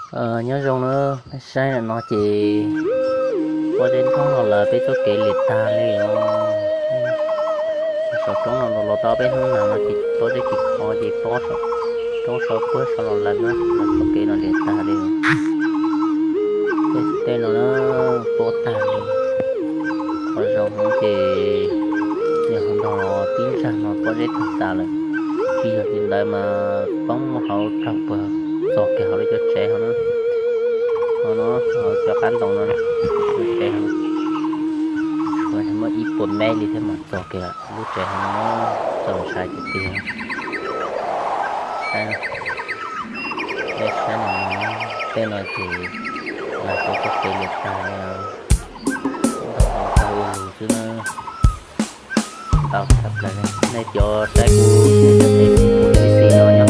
Nyob zoo na, peb saib no ces pob zeb nrog los lawm, peb txoj kev liam tag li os. Saum roob no los tau peb hnub nag no ces pob zeb tsis kho ces pob roob so puag saum los lawm na, txoj kev no liam tag li. Tej no na, pob tag li. Qhov zoo no ces yog ntog tib ntsag no pob zeb tag tas lawm. Tsis yog li ntawd mas poob hauv rag puag, txog kiag hauv lub cov tsev hauv na. Hauv no, hauv cov qab ntoo no, lub tsev hauv, tshuav muaj ib puas mev li thiab mas txog kiag lub tsev hauv no, txaus ntshai tiag tiag. Saib, peb saib no, tej no ces lam tau txoj kev liam tag li. Ntog tau ua lus xwb na. Ntau tshaj plaws li. Nej cov saib kuv, nej cov tes kuv kuv ib xis no nyob